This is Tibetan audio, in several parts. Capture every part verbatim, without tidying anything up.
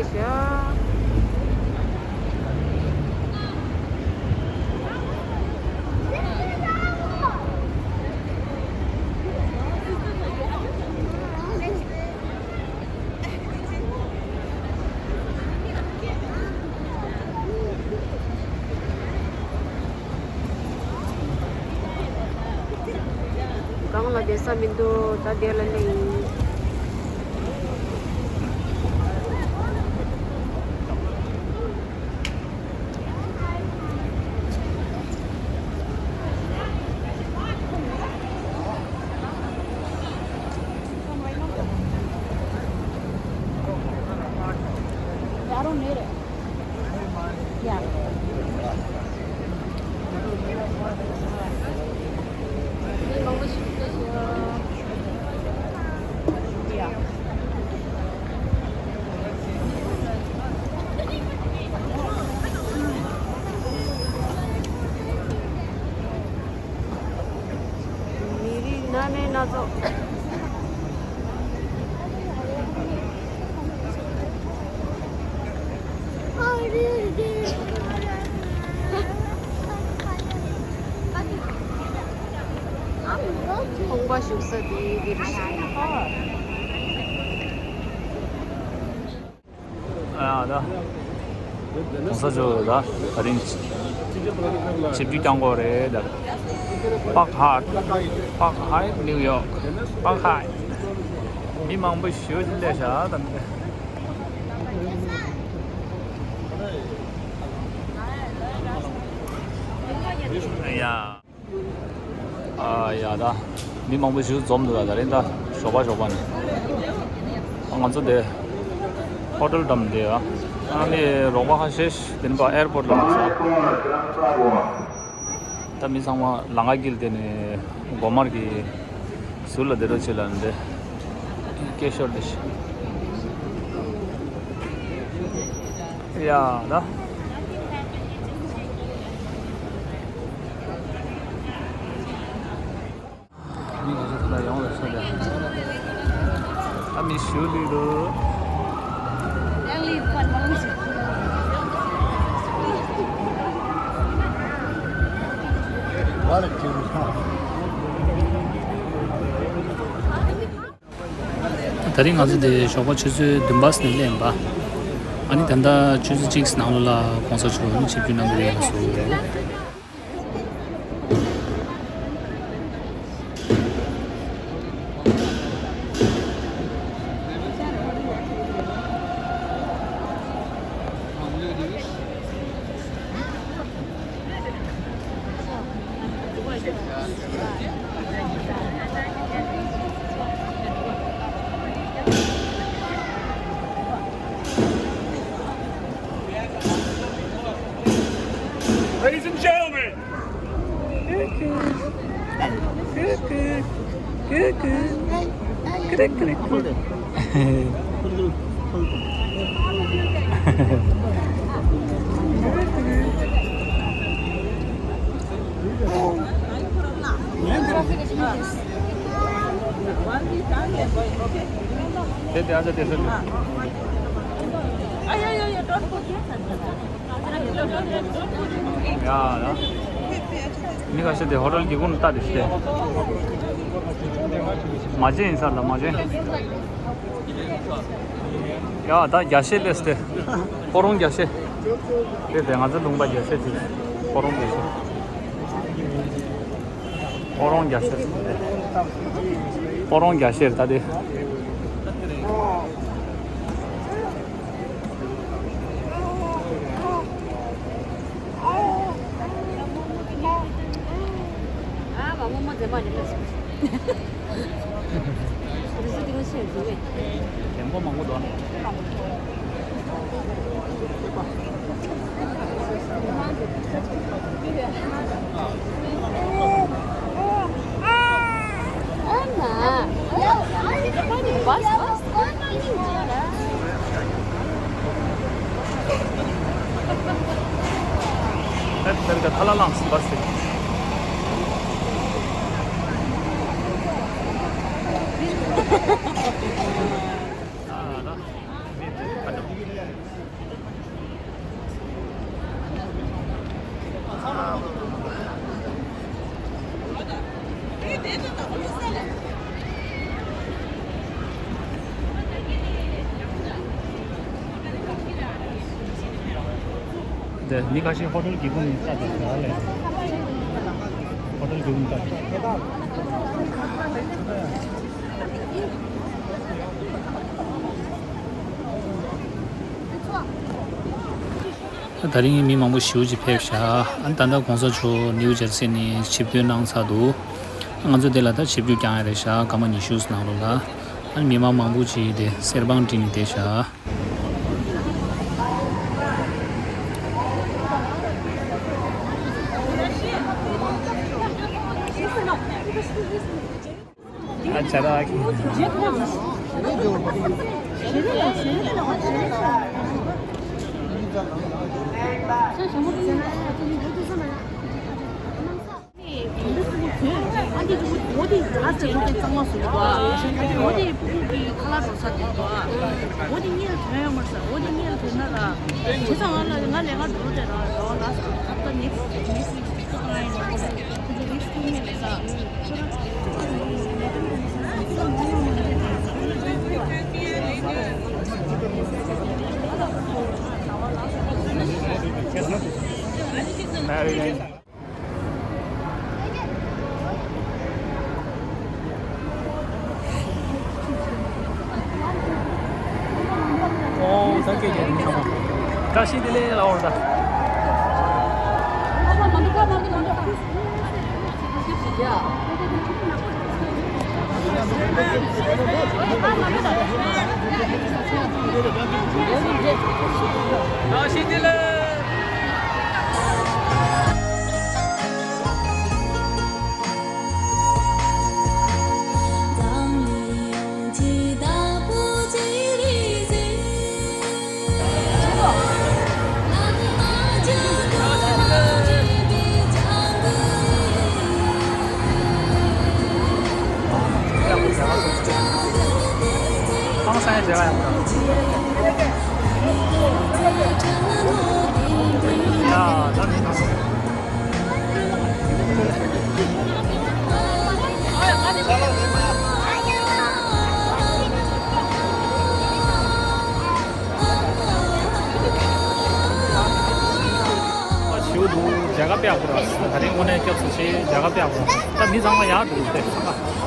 ཤ། སྒང་ལ་བསྡད་ས་མི་འདུག་ད་དེ་ལ་སླེབས་ཡིན། I don't need it. Yeah. Yeah. མི་རིགས་སྣ་མིན་སྣ་ཚོགས། ཁང་པ་བཞུགས་ས་དེ་འདིར་བཞུགས། ཨ་ད། གོང་ས་མཆོག་ད་ད་རིང་ཆིབས་བསྒྱུར་བསྐྱངས་ཀྱི་ཡོད་རེད་ད། Park Hyatt, Park Hyatt New York, Park Hyatt. མི་མང་པོ་ཞེ་པོ་ཅིག་སླེབས་ཤག་ད་འདི། ཡ། ཨ་ཡ་ད། མི་མང་པོ་ཞིག་འཛོམས་འདུག་ད་ད་རིང་ད་ཞོགས་པ་ཞོགས་པ་ནས། ང་ཚོ་དེ་ཧོ་ཊེལ་འགྲམ་དེ་ཨ་ནི་རོགས་པ་ཁ་ཤས་ཤིག་དེ་ནི་པ་ཨེར་པོར་ལ་མ་ཚར། ད་མི་ཚང་མ་ལམ་ཁ་དཀྱིལ་དེ་ནས་སྒོ་དམར་གྱི་ཟུར་ལ་བསྡད་རོགས་བྱེད་ལབ་འདི་སྐད་ཤོར་འདི་ཤི། ཡ་ད། མི་ག་ཚོད་ཐུག་ལ་ཡོང་ལ་ཤོད་ལ། ཨ་མི་ཞུ་ལི་རུ། ད་རིང་ང་ཚོ་འདི་ཞོགས་པ་ཆུ་ཚོད་བདུན་པ་ནས་སླེབས་པ། ཨ་ནི་ད་ལྟ་ཆུ་ཚོད་གཅིག་ནང་ལོགས་ལ་གོང་ས་མཆོག་ཆིབས་བསྒྱུར་གནང་གི་རེད་ལ་སོ། Ladies and gentlemen, good, good, good, good, good, good, good, good. དེ་དེ་ཨ་ཙི་དེ་ཚོ། ཡ་ཡ། མི་ཁ་ཤས་དེ་ཧོ་ཊེལ་གྱི་ཀུན་ལྟ་དེ་ཤི་དེ། མ་བྱན་ཡིན་ས་ལ་མ་བྱན། ཡ་ད་རྒྱ་ཤེ་ལེས་དེ། ཕོ་རོང་རྒྱ་ཤེ། དེ་དེ་ང་ཚོ་ལུང་པ་རྒྱ་ཤེ་དེ། ཕོ་རོང་རྒྱ་ཤེ། ཕོ་རོང་རྒྱ་ཤེ། ཕོ་རོང་རྒྱ་ཤེ་ད་དེ། ཨ་མ་མོ་མོ་དེ་མ་ནི་མེད་སོང་། རི་སི་དེ་མ་ཤེས་འདུག་གས། ལེན་པོ་མང་པོ་འདུག་ཨ། ཨ་མ། ཧ་ནི་བ་སི་བ་སི། ད་ད་ད་ཐ་ལ་ལངས་སི་བ་སི། ཨ་ད་མི་དེ་ཁ་འདྲ། མི་ཁ་ཤས་ཧོ་ཊེལ་གྱི་ཀུན་ལྟ་དེ་ཟ་ལས། ཧོ་ཊེལ་གྱི་ཀུན་ལྟ། ད་རིང་མི་མང་པོ་ཞེ་པོ་ཅིག་ཕེབས་ཤག་ཨ་ནི་ད་ལྟ་གོང་ས་མཆོག་ནིའུ་ཇར་སི་ནས་ཆིབས་བསྒྱུར་གནང་ཚར་འདུག་ང་ཚོ་དེ་ལ་ད་ཆིབས་བསྒྱུར་བསྐྱངས་ཡ་རེད་ཤག་སྐར་མ་ཉི་ཤུ་ནང་ལོགས་ལ། ཨ་ནི་མི་མང་མང་པོ་ཅིག་དེ་གསེར་བང་བསྒྲིགས་ནས་བསྡད་ཤག་ཨ་ཅག་ར། ཨོ་ད་སྐད་རྒྱག་གི་ཚང་མ། བཀྲ་ཤིས་བདེ་ལེགས་ལབ་འོ་ད། བཀྲ་ཤིས་བདེ་ལེགས། ཞུ་འདུག་རྒྱ་གར་པའི་ཨ་ཁུ་ར། ད་རིང་དངོས་གནས་སྐྱབས་སུ་མཆི། རྒྱ་གར་པའི་ཨ་ཁུ་ར། ད་མི་ཚང་མ་ཡག་འདུག་སྟེ་ཚང་མ།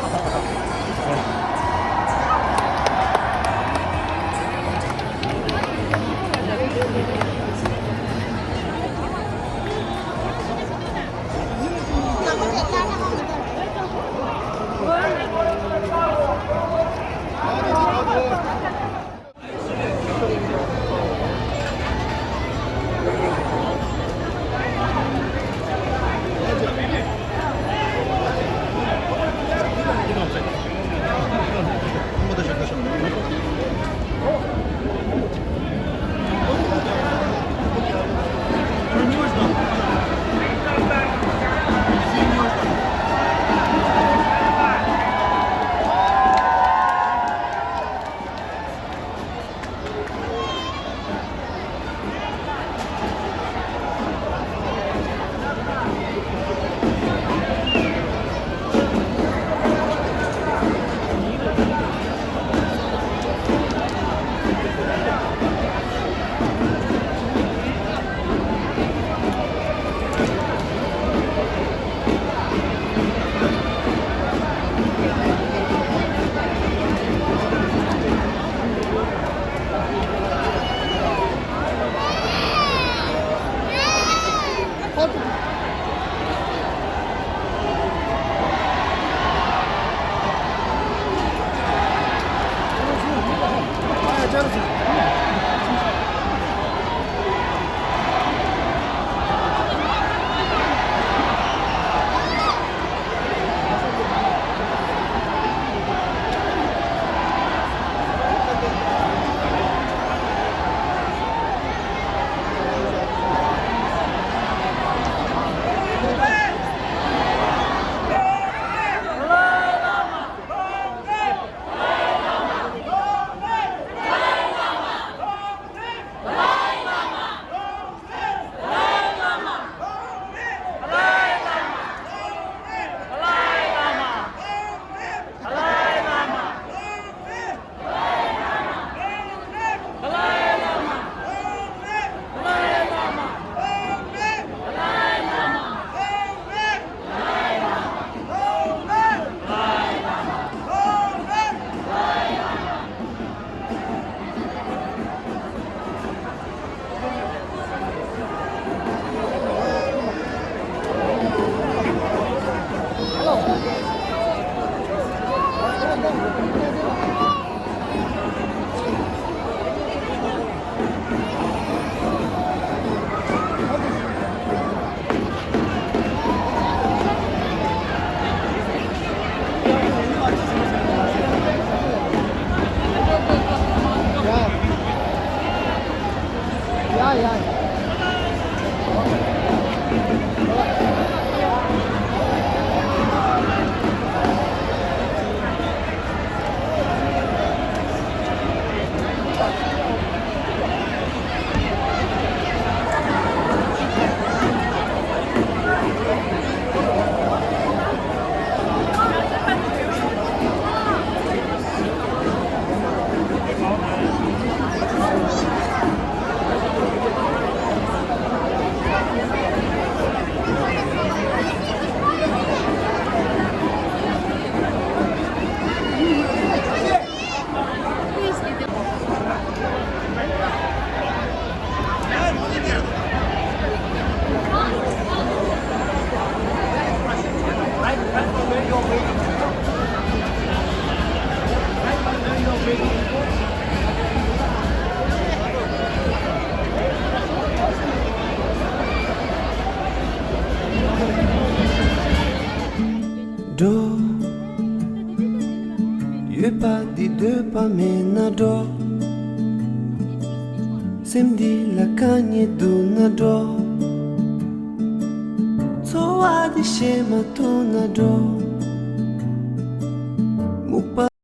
ན་འགྲོ། སེམས་འདི་ལ་དཀའ་ངལ་འདུག་ན་འགྲོ། འཚོ་བ་འདི་བཤད་མ་ཐུབ་ན་འགྲོ། སྨུག་པ།